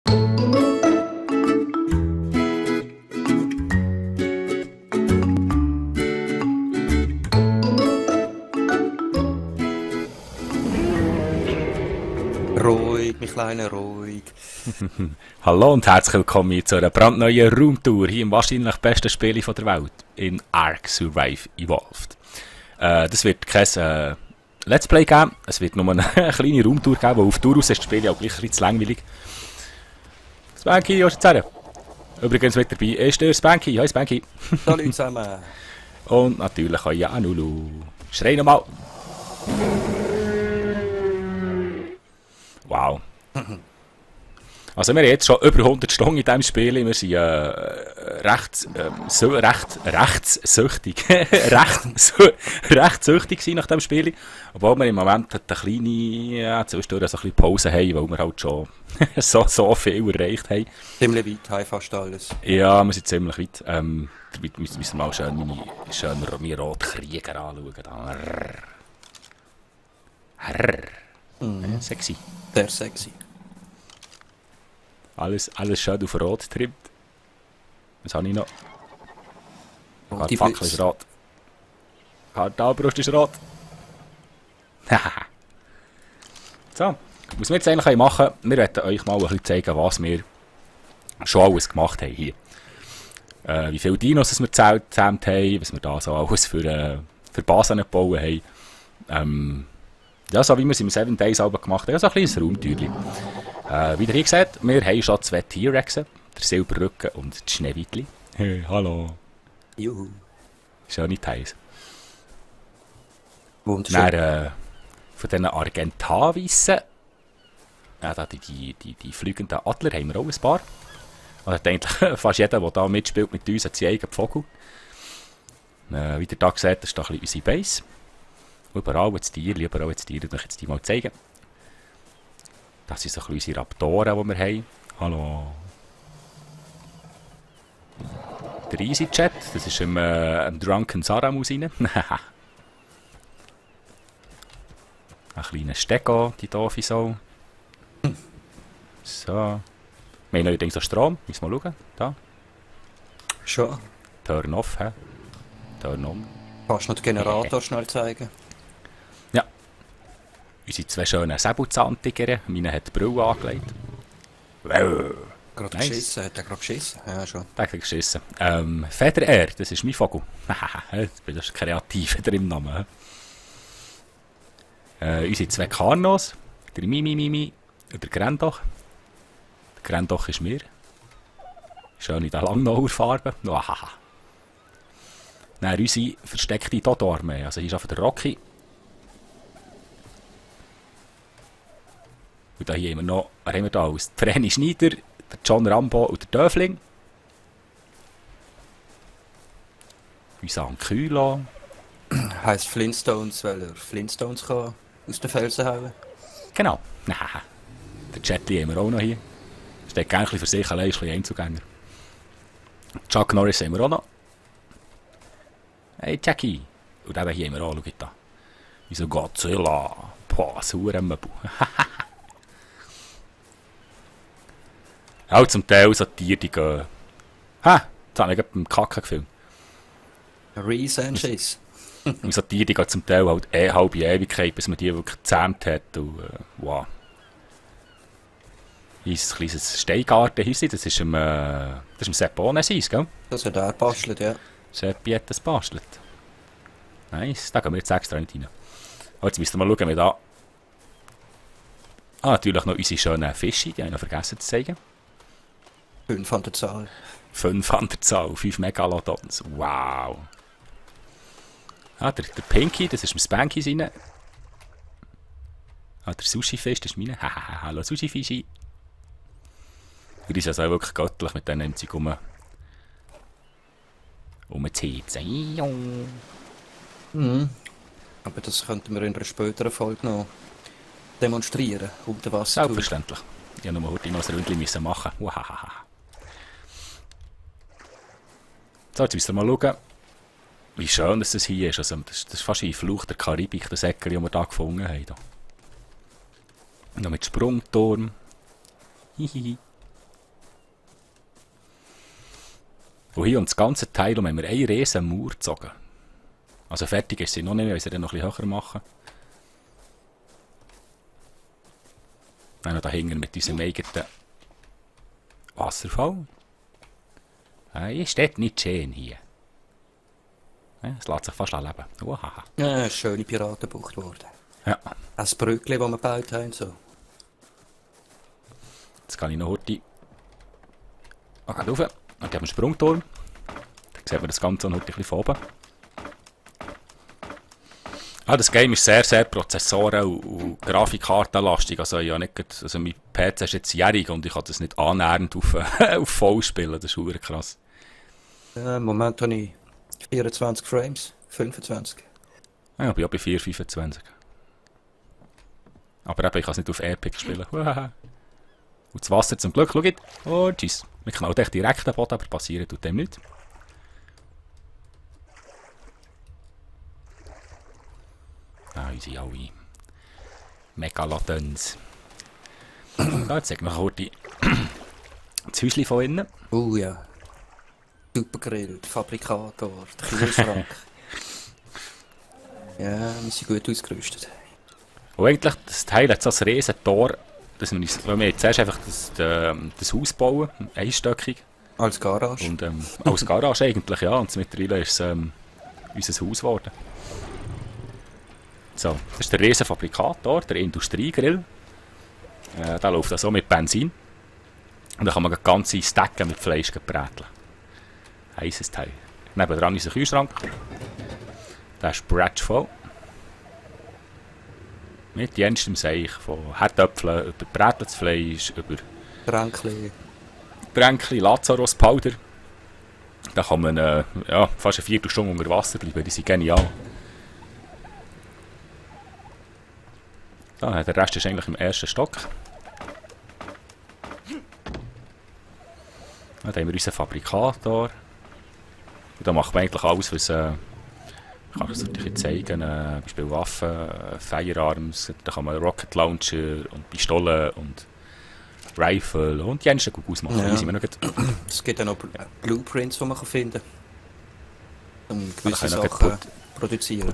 Ruhig, mein Kleiner, ruhig. Hallo und herzlich willkommen zu einer brandneuen Roomtour hier im wahrscheinlich besten Spiel der Welt, in Ark Survive Evolved. Das wird kein Let's Play geben, es wird nur eine kleine Roomtour geben, weil auf Tour aus ist das Spiel ja auch gleich ein bisschen zu langweilig. Spanky, was ist jetzt? Übrigens mit dabei ist der Spanky. Hi Spanky. Hallo zusammen. Und natürlich auch Janulu. Schrei nochmal. Wow. Also wir haben jetzt schon über 100 Stunden in diesem Spiel. Wir sind recht süchtig. recht süchtig nach diesem Spiel. Obwohl wir im Moment eine kleine zwischendurch so ein bisschen Pause haben, weil wir halt schon so viel erreicht haben. Ziemlich weit, haben fast alles. Ja, wir sind ziemlich weit. Damit müssen wir mal schön meine roten Krieger anschauen. Sexy. Sehr sexy. Alles schön auf Rot getrimmt. Was habe ich noch? Die Die Fackel ist rot. Die Armbrust ist rot. So, was wir jetzt eigentlich machen können, wir werden euch mal ein bisschen zeigen, was wir schon alles gemacht haben hier. Wie viele Dinos wir gezähmt haben, was wir da so alles für Basen gebaut haben. Ja, so wie wir es im 7 Days Album gemacht haben, so ein kleines Raumtürchen. Wie ihr hier seht, wir haben schon 2 T-Rexen, der Silberrücken und das Schneewittli. Hey, hallo. Juhu. Schöne Teils. Wunderschön. Dann, von diesen Argentavissen, da die fliegenden Adler, haben wir auch ein paar. Also eigentlich fast jeder, der hier mitspielt mit uns, hat seinen eigenen Vogel. Wie ihr hier seht, das ist da ein bisschen unsere Base. Überall jetzt Tiere, ich euch jetzt die mal zeigen. Das sind so ein bisschen unsere Raptoren, die wir haben. Hallo. Der EasyJet, das ist im Drunken Saramus rein. Ein kleiner Stego, die doofe Sau. So. Wir haben allerdings auch Strom, müssen wir schauen. Da. Schon. Turn off, hä? Turn on. Kannst du noch den Generator schnell zeigen? Ja. Unsere 2 schönen Säbelzahntiger. Meine hat die Brille angelegt. Gerade Nice. geschissen, hat er gerade geschissen? Ja, schon. Der hat geschissen. Feder-Air, das ist mein Vogel. Das ist kreativ wieder im Namen. Unsere 2 Karnos. Der Mimi und der Grendoch. Der Grendoch ist mir. Schön in der Langnauer-Farbe. Dann unsere versteckte Dodo-Armee. Also hier ist der Rocky. Und da hier haben wir noch, wer haben wir da aus? Der Vreni Schneider, der John Rambo und der Döfling. Unser Ankylo. Heisst Flintstones, weil er Flintstones kann aus den Felsen hauen. Genau. Der Jetli haben wir auch noch hier. Steht gerne für sich allein, ist ein bisschen Einzugänger. Chuck Norris haben wir auch noch. Hey Jackie. Und eben hier haben wir auch, schau da. Wieso Godzilla. Boah, sauer Möbel. Auch zum Teil so Tiere, die gehen. Jetzt habe ich gerade beim Kacken gefilmt. Reese and Schiss. Und so Tiere, die gehen zum Teil halt halbe Ewigkeit, bis man die wirklich gezähmt hat. Und, wow. Hier ist ein kleines Steingarten. Das ist im Sepp Ohnesis, gell? Das hat er gebastelt, ja. Seppi hat das bastelt. Nice, da gehen wir jetzt extra nicht rein. Jetzt müssen wir mal schauen, wie da... natürlich noch unsere schönen Fische, die habe ich noch vergessen zu zeigen. 5 an der Zahl. 5 an der Zahl, 5 Megalodons. Wow. Der Pinky, das ist im Spanky rein. Der Sushi-Fisch, das ist meine. Hallo Sushi-Fischi. Und die sind also auch wirklich göttlich mit diesen Zeug rumzuhitzen. Aber das könnten wir in einer späteren Folge noch demonstrieren, unter Wasser. Selbstverständlich. Ich musste noch heute noch ein Ründchen machen. So, jetzt müssen wir mal schauen, wie schön das hier ist. Also, das ist fast wie Fluch der Karibik, das Äckchen, das wir hier gefunden haben. Noch mit Sprungturm. Hihihi. Und hier um das ganze Teil haben wir eine riesen Mauer gezogen. Also fertig ist sie noch nicht, weil sie dann noch ein bisschen höher machen. Dann noch dahinter mit unserem eigenen Wasserfall. Ist das nicht schön hier? Ja, es lässt sich fast leben. Uhaha. Ja, eine schöne Piratenbucht geworden. Ja, Das Brückli, das wir gebaut haben. So. jetzt kann ich noch heute rauf. Und hier haben wir einen Sprungturm. Da sieht man das Ganze noch ein bisschen von oben. Das Game ist sehr, sehr Prozessoren- und Grafikkartenlastig. Also, ja, nicht, also mein PC ist jetzt jährig und ich kann das nicht annähernd auf, auf voll spielen. Das ist verdammt krass. Im Moment habe ich 24 Frames, 25. Ja, ich bin auch bei 4,25. Aber eben, ich kann es nicht auf Epic spielen. Und das Wasser zum Glück, schaut. Oh, tschüss. Wir knallen echt direkt den Boden, aber passieren tut dem nicht. Unsere alle Megalodons. Jetzt zeig noch kurz das Häuschen von innen. Ja. Super Grill, der Fabrikator, der Kühlschrank. Ja, wir sind gut ausgerüstet. Und eigentlich, das Teil hat so ein riesen Tor, dass wir wir zuerst einfach das Haus bauen, einstöckig. Als Garage. Und als Garage eigentlich, ja. Und mittlerweile ist es unser Haus geworden. So, das ist der riesen Fabrikator, der Industriegrill. Der läuft also mit Benzin. Und da kann man ganze Stacken mit Fleisch bräteln. Heißes Teil. Nebendran unser Kühlschrank. Der ist bratschvoll. Mit jenstem Seich. Von Herdöpfeln über bräteltes Fleisch, über Bränkli, Lazarus-Powder. Da kann man fast eine Viertelstunde unter Wasser bleiben. Die sind genial. Der Rest ist eigentlich im ersten Stock. Da haben wir unseren Fabrikator. Und da macht man eigentlich alles, was ich kann das natürlich zeigen. Beispiel Waffen, Firearms, da kann man Rocket Launcher und Pistolen und Rifle und die einzelnen gut ausmachen. Ja. Es gibt auch noch Blueprints, die man finden kann, um gewisse Sachen produzieren.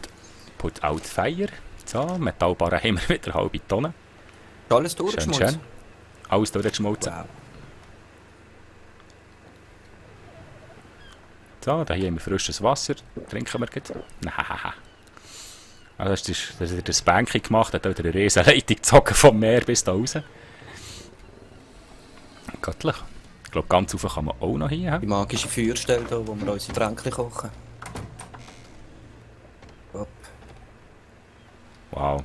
Put out Fire. So, Metallbarren haben wir wieder eine halbe Tonne. Ist alles durchgeschmolzen? Schön. Alles durchgeschmolzen. Wow. So, da hier haben wir frisches Wasser. Trinken wir jetzt. Also das hat das Bänkchen gemacht, hat wieder eine riesen Leitung gezogen vom Meer bis da raus. Göttlich. Ich glaube, ganz rauf kann man auch noch hin. Die magische Feuerstelle hier, wo wir unsere Tränke kochen. Hopp. Wow.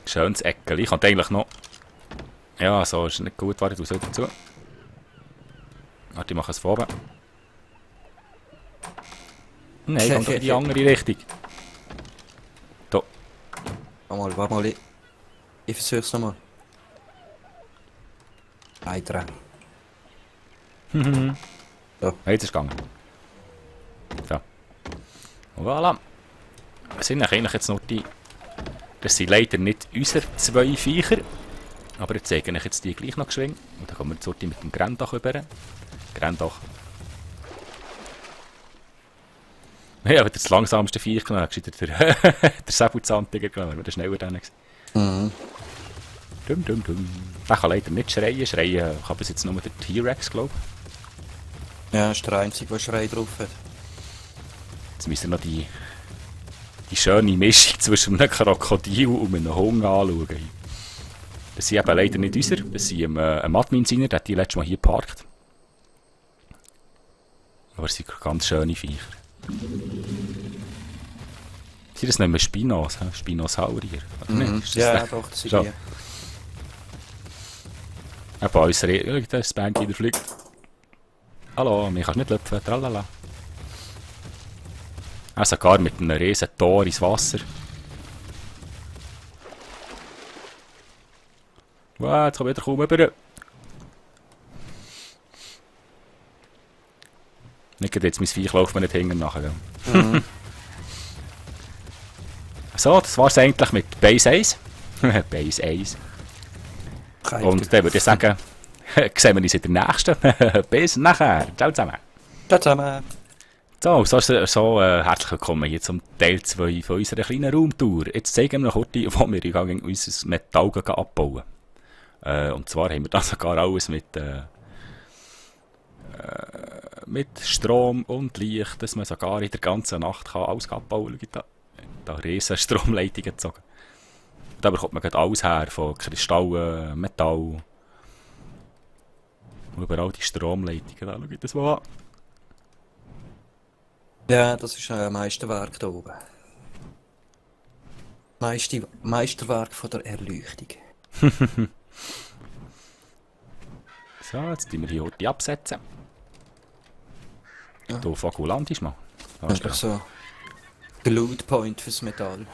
Schönes Eckchen. Ich kann eigentlich noch... Ja, so ist nicht gut. Warte, du sollst dazu. Warte, ich mache es von oben. Nein, ganz in die andere Richtung. Da. Warte mal. Ich versuch's nochmal. Weiter. So. Jetzt ist es gegangen. So. Voilà. Das sind eigentlich jetzt noch die... Das sind leider nicht unsere zwei Viecher. Aber ich zeige euch jetzt die gleich noch geschwind. Und dann kommen wir jetzt mit dem Grendach rüber. Grendach. Ja, aber das langsamste Viech genommen. Der Säbelzahntiger genommen. Der schneller dann. Mhm. Dum. Der kann leider nicht schreien. Schreien kann bis jetzt nur der T-Rex, glaube ich. Ja, das ist der einzige, der Schrei drauf hat. Jetzt müssen wir noch die schöne Mischung zwischen einem Krokodil und einem Hund anschauen. Das sind eben leider nicht unsere. Das sind ein Madmin-Siner, der hat die letztes Mal hier geparkt. Aber es sind ganz schöne Viecher. Sind das nicht mehr Spinos? Spinosaurier? Mhm. Ja, doch, das sind die. Bei uns redet das Bänkchen, der fliegt. Hallo, mir kannst du nicht lüpfen, tralala. Sogar mit einem riesen Tor ins Wasser. Wow, jetzt kommt wieder kaum rüber. Nicht jetzt mein Viech läuft mir nicht hinten nachher. Mhm. So, das war es eigentlich mit Base 1. Base 1. Und dann würde ich sagen, sehen wir uns in der nächsten. Bis nachher. Ciao zusammen. Ciao zusammen. So, herzlich willkommen hier zum Teil 2 von unserer kleinen Raumtour. Jetzt zeigen wir noch kurz, wo wir gegen unser Metall abbauen. Und zwar haben wir da sogar alles mit Strom und Licht, dass man sogar in der ganzen Nacht alles abbauen kann. Da riesen Stromleitungen gezogen. Da bekommt man gerade alles her, von Kristallen, Metall. Überall die Stromleitungen, da schaut das mal an. Ja, das ist ein Meisterwerk da oben. Meisterwerk von der Erleuchtung. So, jetzt tun wir hier heute absetzen. Ja. Du Fakulantisch mal. Das ist so der Load Point fürs Metall.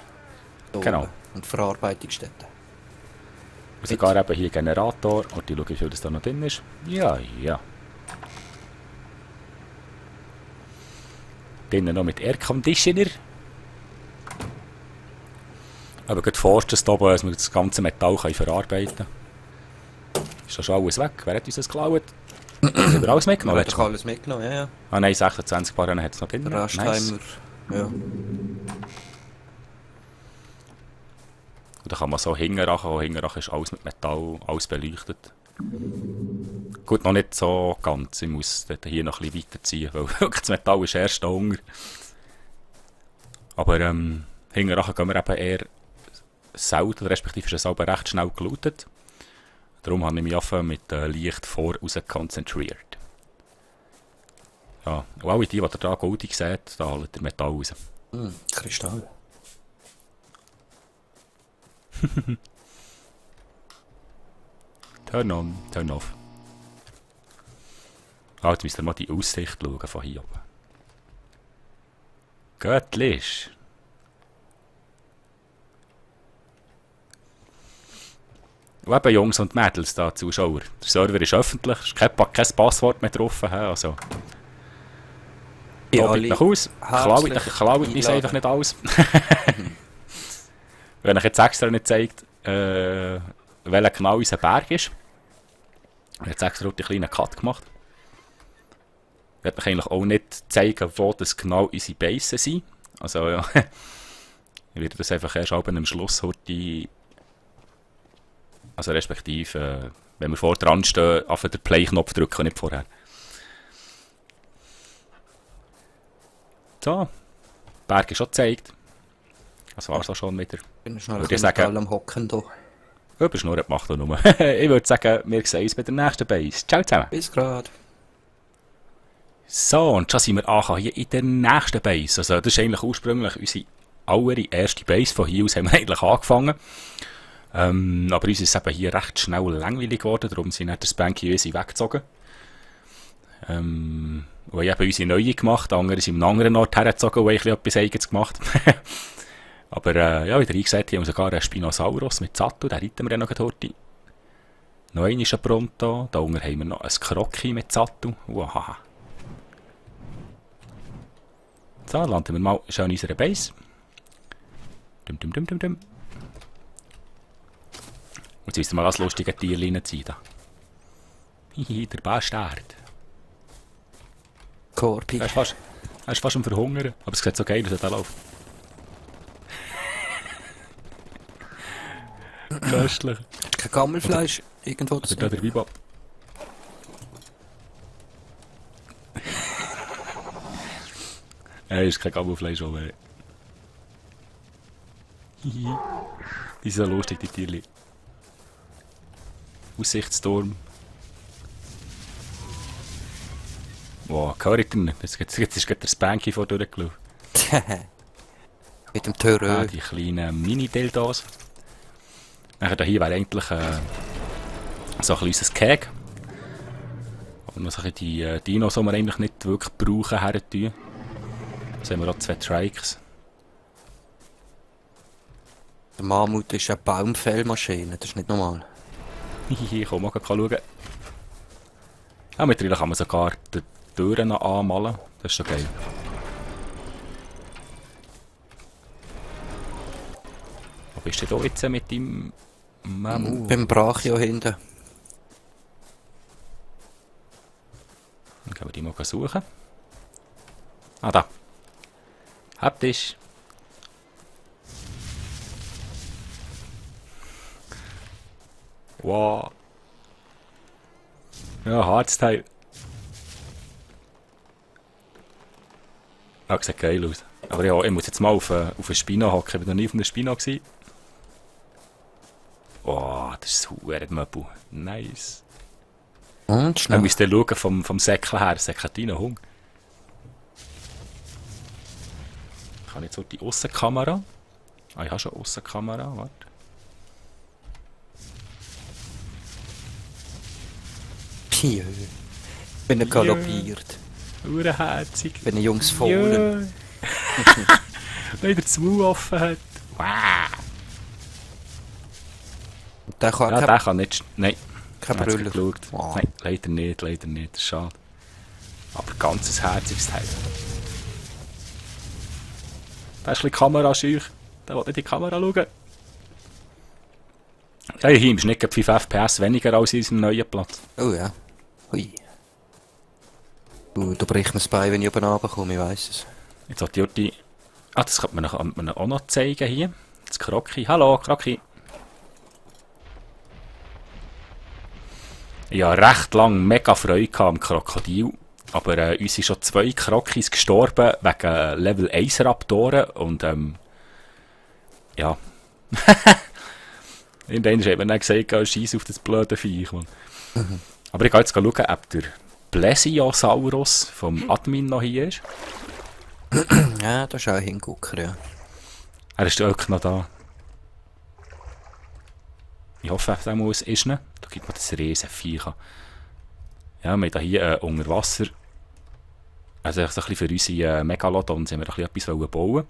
Da genau. Oben. Und Verarbeitungsstätten. Und sogar eben hier Generator. Und ich schaue, wie viel das da noch drin ist. Ja, ja. Drinnen noch mit Air Conditioner. Aber gerade vorstens da oben, dass wir das ganze Metall verarbeiten können. Ist da schon alles weg? Wer hat uns das geklaut? Haben wir alles mitgenommen? Wir haben alles mitgenommen, ja, ja. Ah nein, 26 Barren hat es noch drin. Der Rest nice. haben wir, ja. Und dann kann man so hinterrachen. Hinterrachen ist alles mit Metall, alles beleuchtet. Gut, noch nicht so ganz. Ich muss hier noch ein bisschen weiterziehen, weil wirklich das Metall ist erst da unten. Aber hinterrachen gehen wir eben eher selten, respektive ist es aber recht schnell gelootet. Darum habe ich mich einfach mit Licht voraus konzentriert. Ja, und alle die ihr da goldig seht, da holt ihr Metall raus. Kristall. Turn on, turn off. Jetzt müsst ihr mal die Aussicht schauen von hier oben. Göttlich! Und eben Jungs und Mädels da, Zuschauer. Der Server ist öffentlich, es ist kein Passwort mehr drauf. Also, Ja, tobt nach Haus, klaut uns einfach nicht alles. Wenn ich jetzt extra nicht zeigt, welcher genau unser Berg ist. Ich habe jetzt extra einen kleinen Cut gemacht. Ich werde euch eigentlich auch nicht zeigen, wo das genau unsere Basen sind. Also ja, ich werde das einfach erst am Schluss heute, also respektive, wenn wir vor dran stehen, auf den Play-Knopf drücken, nicht vorher. So, der Berg ist schon gezeigt. Das war es auch schon wieder. Ich bin schnell Würde ich sagen, am Hocken hier. Überschnurren macht er nur. Ich würde sagen, wir sehen uns bei der nächsten Base. Ciao zusammen. Bis grad. So, und schon sind wir angekommen hier in der nächsten Base. Also das ist eigentlich ursprünglich unsere allererste Base. Von hier aus haben wir eigentlich angefangen. Aber uns ist es eben hier recht schnell langweilig geworden. Darum sind der Spanky und unsere weggezogen. Und ich habe unsere neue gemacht. Andere sind an einem anderen Ort hergezogen und haben etwas Eigenes gemacht. Aber ja, wieder eingesagt, hier haben wir sogar einen Spinosaurus mit Sattel, den reiten wir dann noch heute. Noch einen ist ein Pronto, da unten haben wir noch ein Kroki mit Sattel. Wow. So, landen wir mal schon in unserer Base. Dum. Und jetzt müssen wir mal als lustige Tierchen ziehen. Hihi, der Bastard. Korpi. Er ist fast am Verhungern, aber es sieht so geil aus, dass er läuft. Köstlich. Kein Gammelfleisch irgendwo zu Oder der Bibab. Ist kein Gammelfleisch oben. Die sind so lustig, die Tierchen. Aussichtsturm. Wow, hört ihr? Jetzt ist gerade der Spanky vor durchgelaufen. Mit dem Törö. Die kleinen Mini-Dildos. Hier wäre eigentlich so ein kleines Keg. Und noch die Dinos, die wir eigentlich nicht wirklich brauchen, hertun. Jetzt haben wir auch 2 Trikes. Der Mammut ist eine Baumfellmaschine, das ist nicht normal. Ich kann mal schauen. Ja, mittlerweile kann man sogar die Türen noch anmalen. Das ist schon geil. Wo bist du da jetzt mit deinem Mammut? Beim Brachio hinten. Können wir die mal suchen? Ah, da. Haptisch. Wow. Ja, Hardstyle. Ah, sieht geil aus. Aber ja, ich muss jetzt mal auf einen Spino hocken. Ich war noch nie auf einem Spino gewesen. Oh, das ist ein Möbel. Nice. Und Dann schnell. müsst ihr schauen vom Säckchen her. Das Säckchen hat rein Hunger. Ich habe jetzt so die Aussenkamera. Ah, ich habe schon Aussenkamera. Warte. Pieu. Bin er galoppiert. Urherzig. Bin ein junges Fohlen. Weil der Zwu offen hat. Wow. Der kann Ja, kein, der kann nicht. Nein, kein ich habe Brüller. geschaut. Wow. Nein, leider nicht, leider nicht. Das ist schade. Aber ganzes herziges Teil. Da ist ein bisschen Kamerascheu. Der will nicht in die Kamera schauen. Ja, hier im Schnitt 5 FPS weniger als in unserem neuen Platz. Oh ja. Hui. Da bricht mir das Bein, wenn ich oben runterkomme, ich weiss es. Jetzt hat Jurti. Ah, das könnte man auch noch zeigen hier. Das Krocki. Hallo, Krocki. Ich hatte recht lange mega Freude am Krokodil. Aber uns sind schon 2 Krokis gestorben wegen Level 1 Raptoren. Und ja. Irgendwann hat man dann gesagt, scheiß auf das blöde Viech. Man. Aber ich gehe jetzt schauen, ob der Plesiosaurus vom Admin noch hier ist. Ja, da ist auch ein Hingucker, ja. Er ist wirklich noch da. Ich hoffe, er muss ist nicht. Da gibt man das riesen Viech. Ja, wir haben hier unter Wasser. Also ein bisschen für unsere Megalodons haben wir ein bisschen etwas bauen.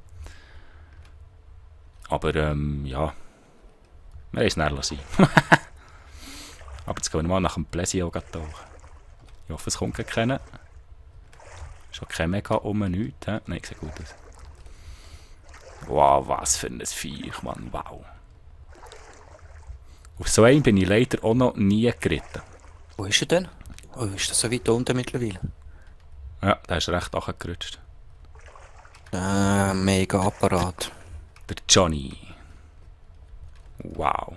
Aber ja, wir haben es näher lassen. Aber jetzt gehen wir mal nach dem Plesio tauchen. Ich hoffe, es kommt keiner. Schon kein Mega nichts. Nein, sieht gut aus. Wow, was für ein Viech, Mann. Wow. Auf so einen bin ich leider auch noch nie geritten. Wo ist er denn? Oh, ist das so weit unten mittlerweile? Ja, der ist recht angerutscht. Mega Apparat. Der Johnny. Wow.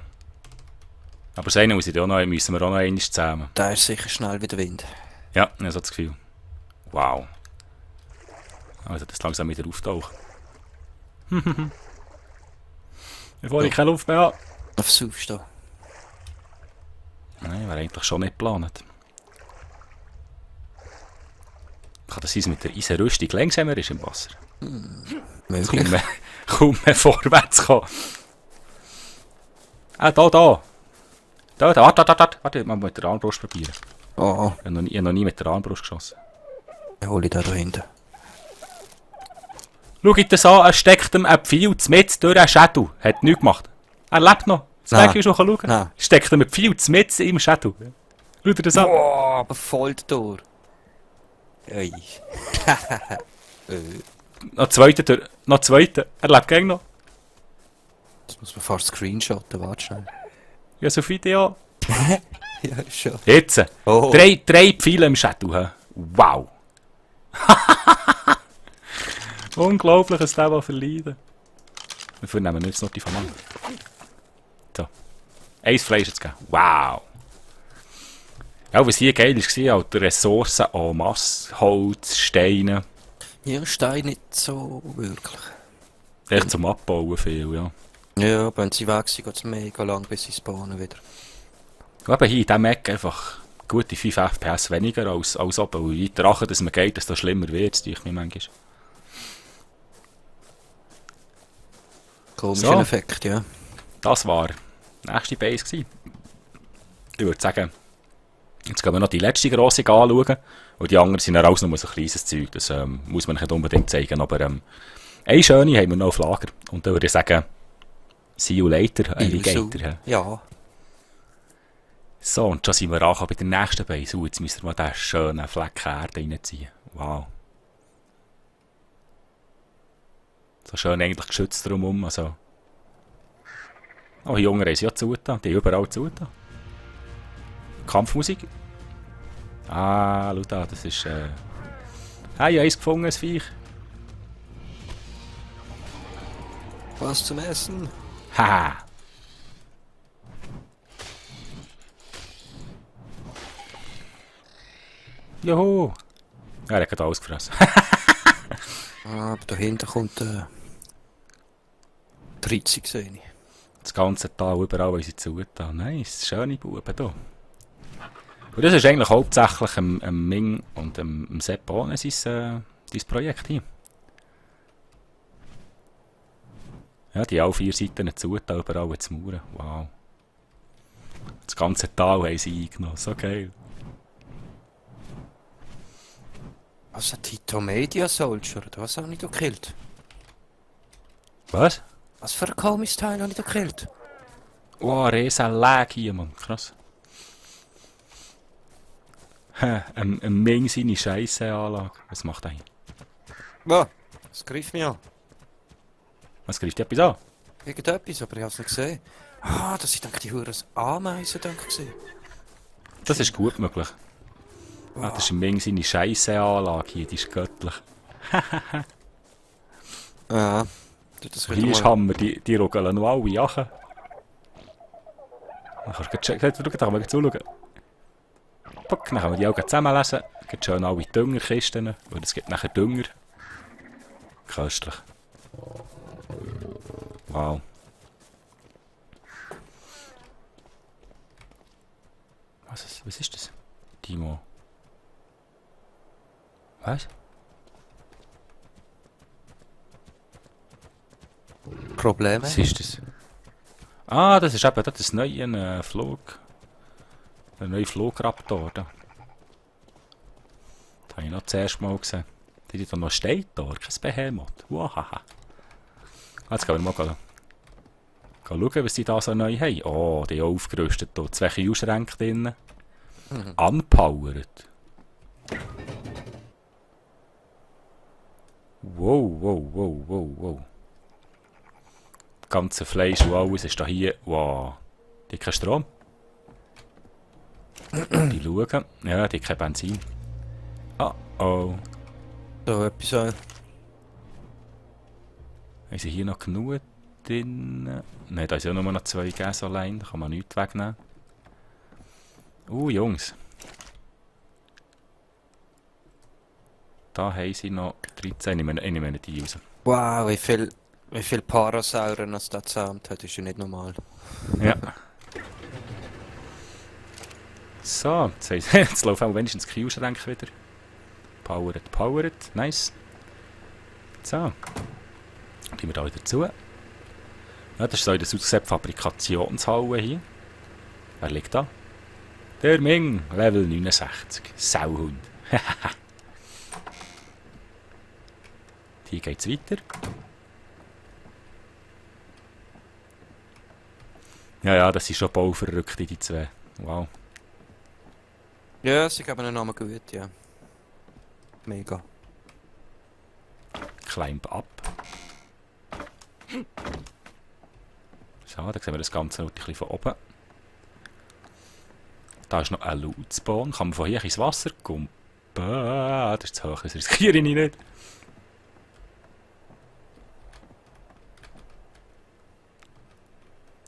Aber das eine müssen wir auch noch einmal zusammen. Der ist sicher schnell wie der Wind. Ja, ich habe so das Gefühl. Wow. Also das langsam wieder auftauchen. Bevor ich keine Luft mehr habe. Auf Saufst du. Nein, wäre eigentlich schon nicht geplant. Kann das sein, mit der Eisenrüstung langsamer ist im Wasser? Möglich. Kaum mehr vorwärts kommen. Ah, da. Warte, mal mit der Armbrust probieren. Oh, Ich habe noch nie mit der Armbrust geschossen. dann hole ich den da hinten. Schaut das an, er steckt ihm ein Pfeil mit durch einen Schädel. Hat nichts gemacht. Er lebt noch. Das Nein. Berg ist noch schauen. Nein. Steckt ihm ein Pfeil mit im Schädel. Schaut das an. Boah, aber voll durch. Ui. Noch zweiter. Er lebt gegen noch. Das muss man fast screenshotten, warte schnell. Ja, so Video. Ja, schon. Jetzt. Oh. 3 Pfeile im Schädel. He? Wow. Unglaublich, dass der verleiden. Wir nehmen jetzt noch die vom anderen. So. 1 Fleisch jetzt gegeben. Wow. Ja, was hier geil war, halt Ressourcen en masse, Holz, Steine. Ja, Stein nicht so wirklich. Echt zum Abbauen viel, ja. Ja, wenn sie weg sind, geht es mega lang, bis sie spawnen wieder. Und eben hier in diesem Eck einfach gute 5 FPS weniger als oben. Und je weiter dass man geht, desto schlimmer wird es, denke ich mir manchmal. Komischer So. Effekt, ja. Das war die nächste Base gewesen. Ich würde sagen, jetzt gehen wir noch die letzte grosse anschauen. Und die anderen sind dann alles nur so ein kleines Zeug. Das muss man nicht unbedingt zeigen. Aber eine schöne haben wir noch auf Lager. Und dann würde ich sagen, see you later, Alligator. He? Ja. So, und schon sind wir angekommen bei der nächsten Base. Jetzt müssen wir mal diesen schönen Fleck Erde reinziehen. Wow. So schön eigentlich geschützt drumherum. Also. Oh, die Jungen haben sie ja zugetan. Die haben überall zugetan. Kampfmusik. Ah, schau da, das ist... Ah, ich habe eins gefunden, ein Viech. Was zum Essen? Haha. Juhu. Ja, er hat gerade alles gefressen. Ah, aber dahinter kommt 30 sehe ich. Das ganze Tal, überall, wo sie zugetan. Nice, schöne Buben hier. Und das ist eigentlich hauptsächlich dem Ming und dem Sepp ohne sein Projekt hier. Ja, die alle 4 Seiten zugetan, überall jetzt Mauern. Wow. Das ganze Tal haben sie eingenommen, so geil. Was hat Tito Media Soldier? Oder was habe ich da gekillt? Was? Was für ein komisches Teil habe ich da gekillt? Wow, riesen Lag hier, Mann. Krass. Ein Ming seine Scheisse-Anlage. Was macht er hier? Was? Das greift mich an. Was greift etwas an? Irgendetwas, aber ich habe es nicht gesehen. Ah, das sind die Huren Ameisen gesehen. Das ist gut möglich. Ah, das ist ein Ming seine Scheisse-Anlage hier, die ist göttlich. Ja, das Hier ist Hammer, die ruckeln noch alle Jachen. Dann kannst du checken, da können wir zuschauen. Puck, dann können wir die auch zusammenlesen. Es gibt schön alle Düngerkisten, weil es gibt nachher Dünger. Köstlich. Wow. Was ist das? Timo. Was? Probleme? Was ist das? Ah, das ist eben das neue ein neuer Flugraptor. Da. Das habe ich noch zuerst mal gesehen. Die hat da noch steht, da, kein Behemoth. Wahaha. Jetzt gehen wir mal schauen, was die da so neu haben. Oh, die haben aufgerüstet. Hier 2 Kühlschränke drin. Unpowered. Wow. Das ganze Fleisch und alles ist da hier. Wow. Die haben keinen Strom. Die schauen. Ja, die haben kein Benzin. Oh. So etwas. Haben sie hier noch genug drin? Nein, da ist ja nur noch 2 Gas allein. Da kann man nichts wegnehmen. Jungs. Da haben sie noch 13. Ich nehme die raus. Wow, wie viel Parasauren das da gezahmt hat, ist ja nicht normal. Ja. So, jetzt laufen auch wenigstens die Kühlschränke wieder. Powered. Nice. So. Gehen wir da wieder zu. Ja, das ist so in der Fabrikationshalle hier. Wer liegt da? Der Ming, Level 69. Sauhund. Hier geht's weiter. Ja, das sind schon Bauverrückte, die 2. Wow. Ja, sie geben einen Namen gut, ja. Mega. Climb up. So, da sehen wir das Ganze noch ein bisschen von oben. Da ist noch ein Lootspawn. Kann man von hier ins Wasser kommen? Das ist zu hoch, das riskiere ich nicht.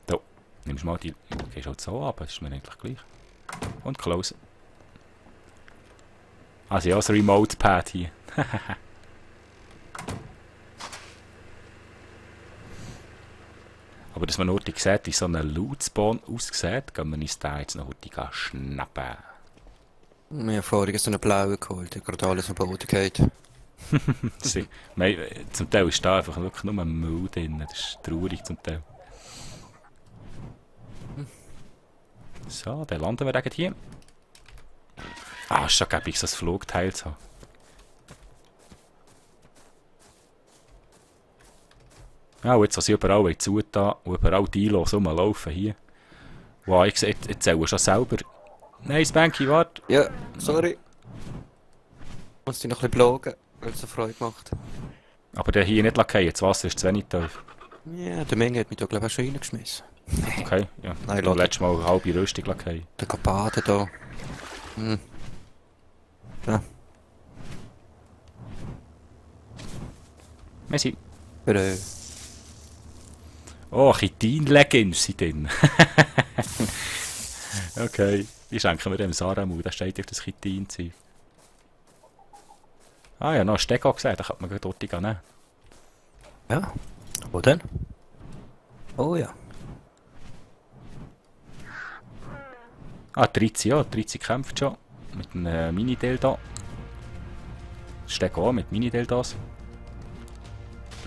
Da, nimmst du mal die... Du gehst halt so ab, das ist mir eigentlich gleich. Und close. Also ja, das Remote-Pad hier. Aber dass man heute sieht, wie so ein Lootspawn aussieht, gehen wir uns da jetzt noch heute schnappen. Wir haben vorhin so einen blauen geholt, der gerade alles am Boden geht. Zum Teil ist da einfach wirklich nur ein Müll drin, das ist traurig zum Teil. So, dann landen wir gleich hier. Ist schon gäbig, so ein Flugteil zu haben. Ja, und jetzt, was ich überall zugetan und überall die los rumlaufen hier. Wow, ich sehe, jetzt zählen schon selber. Nein, Spanky, warte. Ja, sorry. Muss dich noch ein bisschen blogen, weil es so Freude macht. Aber der hier nicht lackieren, das Wasser ist zu wenig tief. Ja, der Menge hat mich da glaube ich auch schon reingeschmissen. Okay, ja. Nein, Du letztes Mal eine halbe Rüstung lackieren. Der geht baden da. klar. Merci. Bitte. Oh, Chitin-Leggings sind drin. Okay, wie schenken wir dem Saramu? Da steht auf das Chitin zu. Ah ja, noch ein Stego gesehen, da könnte man dort nehmen. Ja. Wo denn? Oh ja. Ah, Trizi, ja. Trizi kämpft schon. Mit einem Mini-Delta. Stego auch mit Mini-Deltas.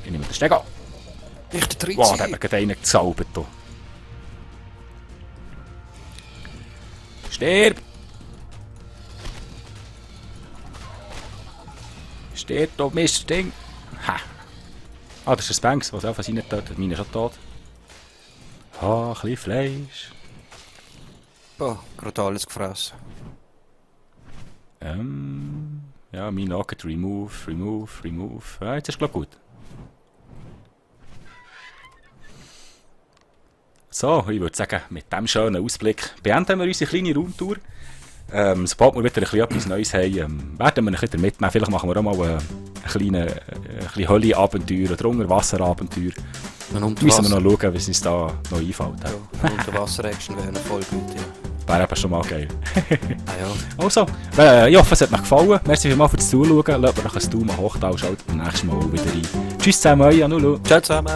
Ich nehme den Stego. Ich der Wow, da hat mir gerade einen gezaubert. Da. Stirb! Stirb, du Mistding! Ha! Ah, das ist ein Banks, was einfach rein tötet. Meine ist schon tot. Ah, ein bisschen Fleisch. Oh, gerade alles gefressen. Ja, mein Nugget, remove. Ja, jetzt ist glaube gut. So, ich würde sagen, mit diesem schönen Ausblick beenden wir unsere kleine Rundtour. Sobald wir wieder ein bisschen etwas Neues haben, werden wir ein bisschen mitnehmen. Vielleicht machen wir auch mal ein kleines Hölle-Abenteuer oder Unterwasser-Abenteuer. Müssen wir noch schauen, was uns da noch einfällt. Ja, Unterwasser-Action wäre voll gut, ja. Wäre eben schon mal geil. Ah ja. Also, ich hoffe, es hat euch gefallen. Merci vielmals fürs Zuschauen. Lasst mir noch einen Daumen hoch da und schaut beim nächsten Mal wieder rein. Tschüss zusammen, euer Nulu. Ciao zusammen.